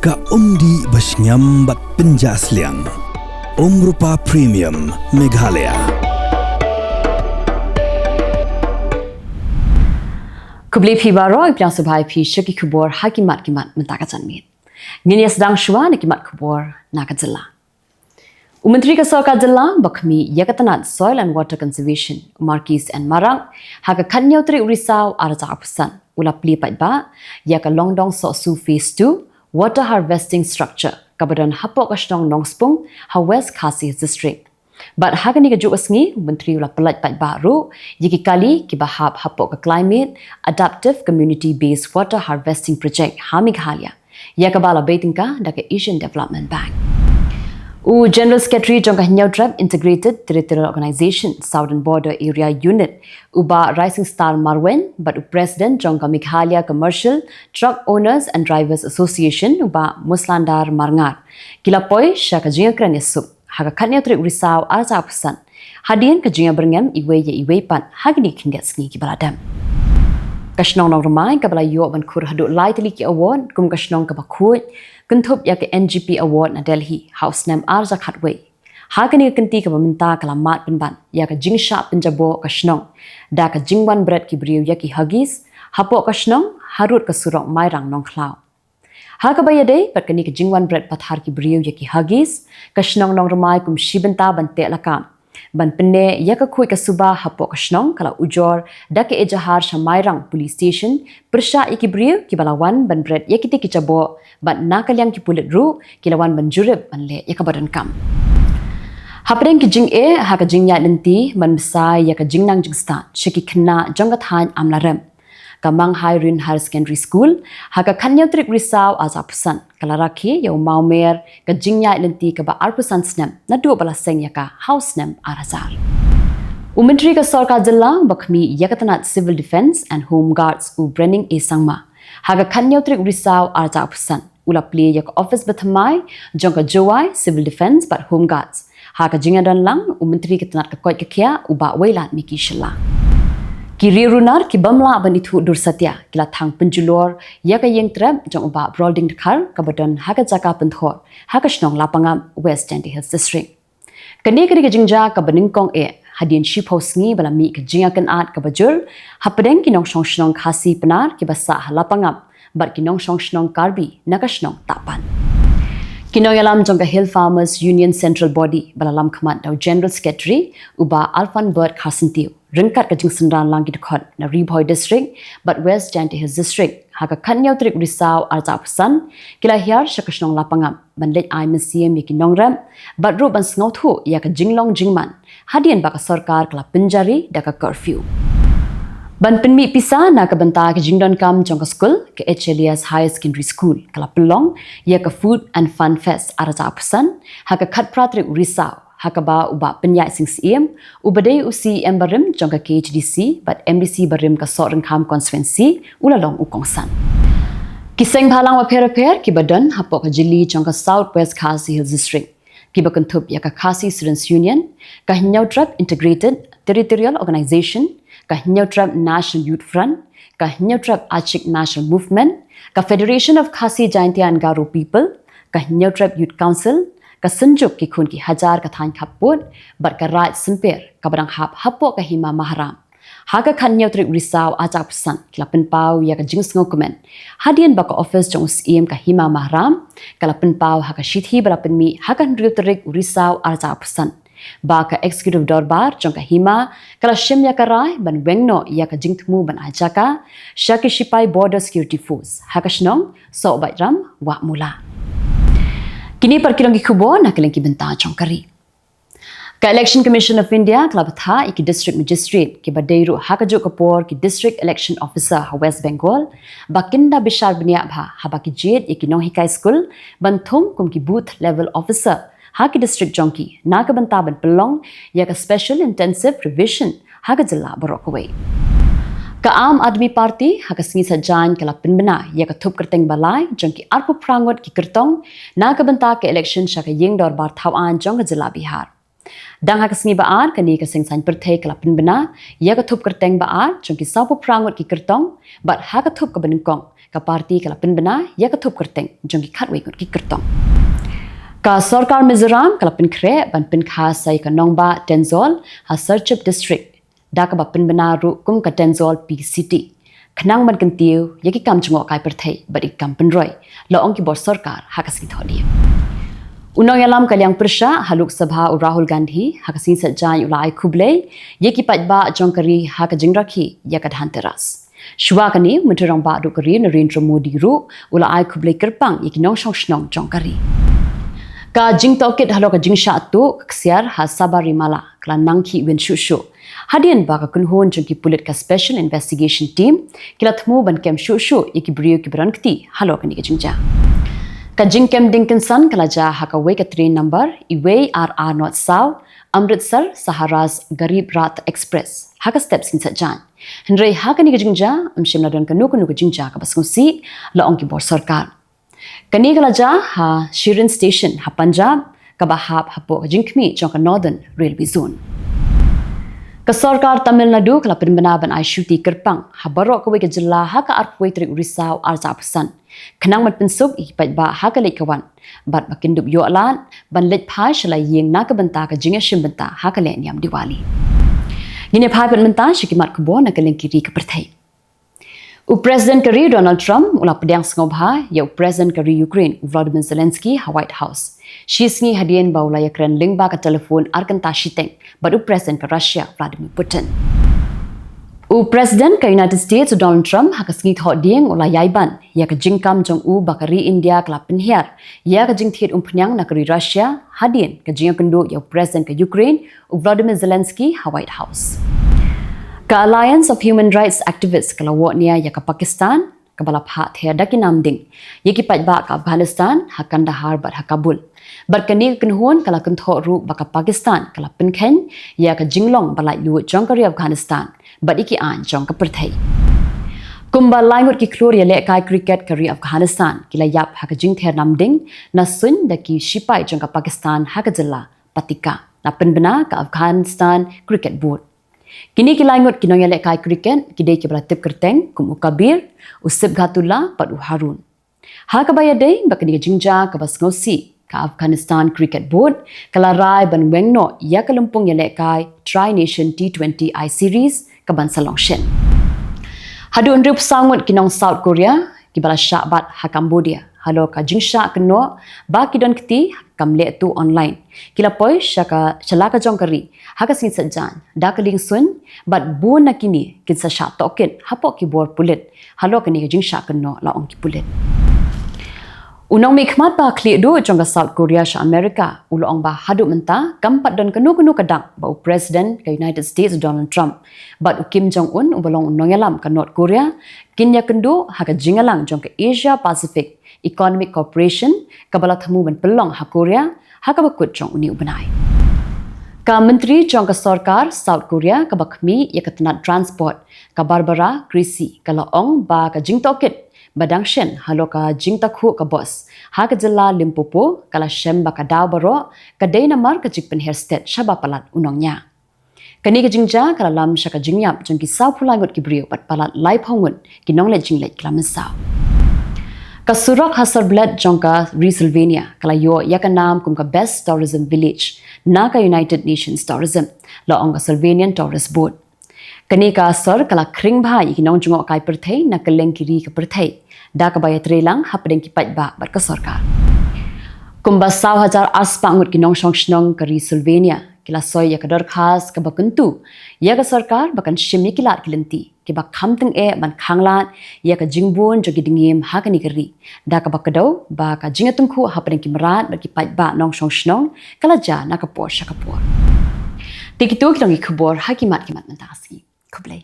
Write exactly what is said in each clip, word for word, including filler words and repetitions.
Ka umdih ba shngiam bad pynjah sliang. Umrupa Premium Meghalaya. Khublei phi baroh, ïa phi sngewbha ïa phi sha ki khubor ha ki mat ki mat mynta ka janmiet. Ngin ïa sdang shuwa na ki mat khubor na ka jylla. U Myntri ka Sorkar Jylla ba khmih ïa ka tnat Soil and Water Conservation, u Marcuise N Marak, ha ka khathynñiew tarik u Risaw arhajar arphew san, u la plie paidbah ïa ka Longdong Sohsu Phase two Water Harvesting Structure, kaba don hapoh ka shnong Nongspung, ha West Khasi District. Bad ha kane kajuh ka sngi, u Myntri u la pyllait paidbah ruh ïa ki kali kiba hap hapoh ka Climate Adaptive Community Based Water Harvesting Project ha Meghalaya, ïa kaba la bei tyngka da ka Asian Development Bank. U General Secretary jong ka Hynñiewtrep Integrated Territorial Organization Southern Border Area Unit, u Bah Rising Star Marwein, bad u President jong ka Meghalaya Commercial Truck Owners and Drivers Association, u Bah Muslandar Marngar, ki la poi sha ka jingïakren ïasuk ha ka khathynñiew tarik u Risaw arhajar arphew san, hadien ka jingïabyrngem iwei ïa iwei pat ha kine ki khyndiat sngi kiba la dep. Ka shnong Nongrymai kaba la ïoh ban khur haduh lai tylli ki award kum ka shnong kaba khuid, kynthup ïa ka N G P Award na Delhi ha u snem arhajar khatwei. Ha kane ka kynti kaba mynta ka la mad pynban ïa ka jingshah pynjaboh ka shnong da ka jingwan bret ki briew ïa ki Huggies hapoh ka shnong harud ka surok Mairang Nongkhlaw. Ha kaba ïadei bad kane ka jingwan bret pathar ki briew ïa ki Huggies, ka shnong Nongrymai kum shi bynta ban teh lakam ban pynneh ïa ka khuid ka suba hapoh ka shnong, ka la ujor da ka ejahar sha Mairang Police Station pyrshah ïa ki briew kiba la wan ban bret ïa kitei ki jaboh, bad na ka liang ki pulit ruh ki la wan ban jurip ban leh ïa kaba donkam. Hapdeng ki jingeh ha ka jingïaid lynti ban bsa ïa ka jingnang jingstad sha ki khynnah jong ka thaiñ Amlarem, ka Manghairin Higher Secondary School, ha ka khathynñiew tarik u Risaw arhajar arphew san, ka la rakhe ïa u mawmer ka jingïaid lynti kaba arphew san snem naduh ba la seng ïa ka ha u snem arhajar. U Myntri ka Sorkar Jylla ba khmih ïa ka tnat Civil Defence and Home Guards, u Brening A Sangma, ha ka khathynñiew tarik u Risaw arhajar arphew san, u la plie ïa ka ophis bathymmai jong ka Jowai Civil Defence bad Home Guards, ha ka jingïadonlang u Myntri ka tnat ka koit ka khiah, u Bah Wailadmiki Shylla. Ki riew runar ki bym lah ban ithuh dur satia ki la thang pynjulor ïa ka ïing trep jong u Bah Brolding Dkhar kaba don ha ka jaka Pynthor, ha ka shnong Lapangap, West Jaintia Hills District. Kane ka dei ka jingjia kaba nyngkong eh hadien shiphew sngi ba la mih ka jingïakynad kaba jur hapdeng ki nongshong shnong Khasi Pnar kiba sah ha Lapangap bad ki nongshong shnong Karbi na ka shnong Tahpan. Ki nongïalam jong ka Hill Farmers Union Central Body ba la lam khmat da u General Secretary, u Bah Alphanbert Kharsyntiew, ryngkat ka jingsynran lang ki dkhot na Ri Bhoi District bad West Jaintia Hills District, ha ka khathynñiew tarik u Risaw arhajar arphew san, ki la hiar sha ka shnong Lapangap ban leit ai mynsiem ïa ki nongrep bad ruh ban sngewthuh ïa ka jinglong jingman hadien ba ka sorkar ka la pynjari da ka curfew. Ban pynmih pisa na ka bynta ka jingdonkam jong ka skul, ka H L A S Higher Secondary School ka la pynlong ïa ka Food and Fun Fest arhajar arphew san ha ka khatphra tarik u Risaw, ha kaba u Bah Pynïaid Sing Syiem, uba dei u C E M barim jong ka K H D C bad M D C barim ka Sohryngkham Constituency, u la long u kongsan. Ki seng bhalang bapher bapher kiba don hapoh ka jylli jong ka South West Khasi Hills District, kiba kynthup ïa ka Khasi Students Union, ka Hynñiewtrep Integrated Territorial Organization, ka Hynñiewtrep National Youth Front, ka Hynñiewtrep Achik National Movement, ka Federation of Khasi Jaintia and Garo People, ka Hynñiewtrep Youth Council, ka Synjuk ki Khun ki Hajar ka thaiñ khappud, bad ka Raid Symper kaba dang hap hapoh ka Hima Maharam, ha ka khathynñiew tarik u Risaw arhajar arphew san, ki la pynpaw ïa ka jingsngewkmen hadien ba ka ophis jong u Syiem ka Hima Maharam ka la pynpaw ha ka shithi ba la pynmih ha ka hynriew tarik u Risaw arhajar arphew san, ba ka Executive Dorbar jong ka Hima ka la shim ïa ka rai ban weng noh ïa ka jingthmu ban ai jaka sha ki shipai Border Security Force ha ka shnong Sohbaitram Wahmula. Kine pat ki long ki khubor na ka liang ki bynta jong ka ri. Ka Election Commission of India ka la bthah ïa ki District Magistrate kiba dei ruh ha kajuh ka por ki District Election Officer ha West Bengal ba kin da bishar bniah bha haba ki jied ïa ki nonghikai skul ban thung kum ki Booth Level Officer ha ki district jong ki, na ka bynta ban pynlong ïa ka Special Intensive Revision ha ka jylla baroh kawei. Ka Aam Aadmi Party ha ka sngi Saitjaiñ ka la pynbna ïa ka thup kyrteng ba lai jong ki arphew phra ngut ki kyrtong na ka bynta ka election sha ka Ïing Dorbar Thaw Aiñ jong ka jylla Bihar. Dang ha ka sngi ba ar, kane ka seng saiñ pyrthei ka la pynbna ïa ka thup kyrteng ba ar jong ki sawphew phra ngut ki kyrtong, bad ha ka thup kaba nyngkong Ka party ka la pynbna ïa ka thup kyrteng jong ki khatwei ngut ki kyrtong. Ka sorkar Mizoram ka la pynkhreh ban pynkhas ïa ka nongbah Tenzol ha Serchhip District da kaba pynbna ruh kum ka Tenzol Peace City, khnang ban kyntiew ïa ki kam jngohkai pyrthei bad ki kam pynroi, la ong ki bor sorkar ha ka sngi Thohdieng. U nongïalam ka liang pyrshah ha Lok Sabha u Rahul Gandhi ha ka sngi Saitjaiñ u la ai khublei ïa ki paidbah jong ka ri ha ka jingrakhe ïa ka Dhanteras. Shuwa kane, u Myntri Rangbah duh ka ri Narendra Modi ruh u la ai khublei kyrpang ïa ki nongshong shnong jong ka ri. Ka jingtohkit halor ka jingshah tuh ka ksiar ha Sabarimala ka la nang khih win shuh shuh, hadien ba ka kynhun jong ki pulit ka Special Investigation Team ki la thmu ban kem shuh shuh ïa ki briew kiba don kti halor kane ka jingjia. Ka jingkem ding kynsan ka la jia ha kawei ka train number iwei ar ar not saw, Amritsar Saharas Garib Rath Express, ha ka step sngi Saitjaiñ. Hynrei ha kane ka jingjia ym shym la don kano kano ka jingjia kaba sngewsih, la ong ki bor sorkar. Kane ka la jia ha Shirin Station ha Punjab, kaba hap hapoh ka jingkhmih jong ka Northern Railway Zone. Ka sorkar Tamil Nadu ka la pynbna ban ai shuti kyrpang ha baroh kawei ka jylla ha ka arphew tarik u Risaw arhajar arphew san, khnang ban pynsuk ïa ki paidbah ha ka leit ka wan, bad ba kin dup ïoh lad ban leit phai sha la ïing na ka bynta ka jingïashim bynta ha ka lehniam Diwali. Ngin ïa phai pat mynta sha ki mat khubor na ka lyngkiri ka pyrthei. U President ka ri Donald Trump u la pdiang sngewbha ïa u President ka ri Ukraine u Volodymyr Zelensky ha White House, shi sngi hadien ba u la ïakren lyngba ka telephone ar kynta shiteng bad u President ka Russia Vladimir Putin. U President ka United States u Donald Trump ha ka sngi Thohdieng u la ïai ban ïa ka jingkam jong u ba ka ri India ka la pynhiar ïa ka jingthied umphniang na ka ri Russia, hadien ka jingïakynduh ïa u President ka Ukraine u Volodymyr Zelensky ha White House. Ka Alliance of Human Rights Activists ka la wad nia ïa ka Pakistan kaba la phah ther da ki nam ding ïa ki paidbah ka Afghanistan ha Kandahar bad ha Kabul. Bad kane ka kynhun ka la kynthoh ruh ba ka Pakistan ka la pynkheiñ ïa ka jinglong ba laitluid jong ka ri Afghanistan bad ïa ki aiñ jong ka pyrthei. Kumba lai ngut ki khlur ïalehkai cricket ka ri Afghanistan ki la ïap ha ka jingther nam ding na suiñ da ki shipai jong ka Pakistan ha ka jylla Paktika, la pynbna ka Afghanistan Cricket Board. Kine ki lai ngut ki nongïalehkai cricket ki dei kiba la tip kyrteng kum u Kabir, u Sibghatullah bad u Harun. Ha kaba ïadei bad kane ka jingjia kaba sngewsih, ka Afghanistan Cricket Board ka la rai ban weng noh ïa ka lympung ïalehkai Tri Nation T twenty I Series kaban sa long shen. Haduh hynriewphew saw ngut ki nong South Korea kiba la shah bat ha Cambodia halor ka jingshah kynnoh ba ki don kti ha kam leh tuh online ki la poi sha ka sha la ka jong ka ri ha ka sngi Saitjaiñ da ka lieng suiñ, bad bun na kine kin sa shah tohkit hapoh ki bor pulit halor kane ka jingshah kynnoh, la ong ki pulit. U nongmihkhmat ba khlieh duh jong ka South Korea sha America u la ong ba haduh mynta kam pat don kano kano ka dak ba u President ka United States Donald Trump bad u Kim Jong Un uba long u nongïalam ka North Korea kin ïakynduh ha ka jingïalang jong ka Asia Pacific Economic Cooperation kaba la thmu ban pynlong ha Korea ha kaba kut jong une u bnai. Ka Myntri jong ka sorkar South Korea kaba khmih ïa ka tnat transport, ka Barbara Crecy, ka la ong ba ka jingtohkit ba dang shen halor ka jingtakhuh ka bos ha ka jylla Limpopo ka la shem ba ka daw baroh ka dei namar ka jingpynher stet shaba palat u nongñiah. Kane ka jingjia ka la lam sha ka jingïap jong ki sawphew lai ngut ki briew bad palat laiphew ngut ki nongleit jingleit ki la mynsaw. Ka surok ha Sorblet jong ka ri Slovenia ka la ïoh ïa ka nam kum ka Best Tourism Village na ka United Nations Tourism, la ong ka Slovenian Tourist Board. Kane ka sor ka la khring bha ïa ki nongjngohkai pyrthei na kylleng ki ri ka pyrthei da kaba ïatreilang hapdeng ki paidbah bad ka sorkar. Kumba saw hajar arspah ngut ki nongshong shnong ka ri Slovenia ki la soi ïa ka dorkhas kaba kyntu ïa ka sorkar ba kan shim ïa ki lad ki lynti kiba kham tyngeh ban khanglad ïa ka jingbun jong ki dngiem ha kane ka ri, da kaba kdew ba ka jingïatyngkhuh hapdeng ki mrad bad ki paidbah nongshong shnong ka la jia na ka por sha ka por. Te kito ki long ki khubor ha ki mat ki mat mynta ka sngi. Khublei.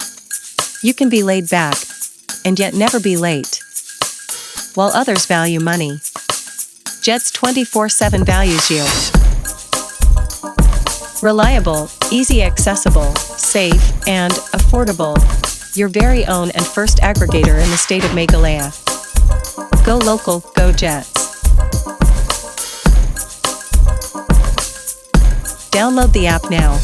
You can be laid back and yet never be late, while others value money. Jets twenty-four seven values you. Reliable, easy accessible, safe, and affordable. Your very own and first aggregator in the state of Meghalaya. Go local, go Jets. Download the app now.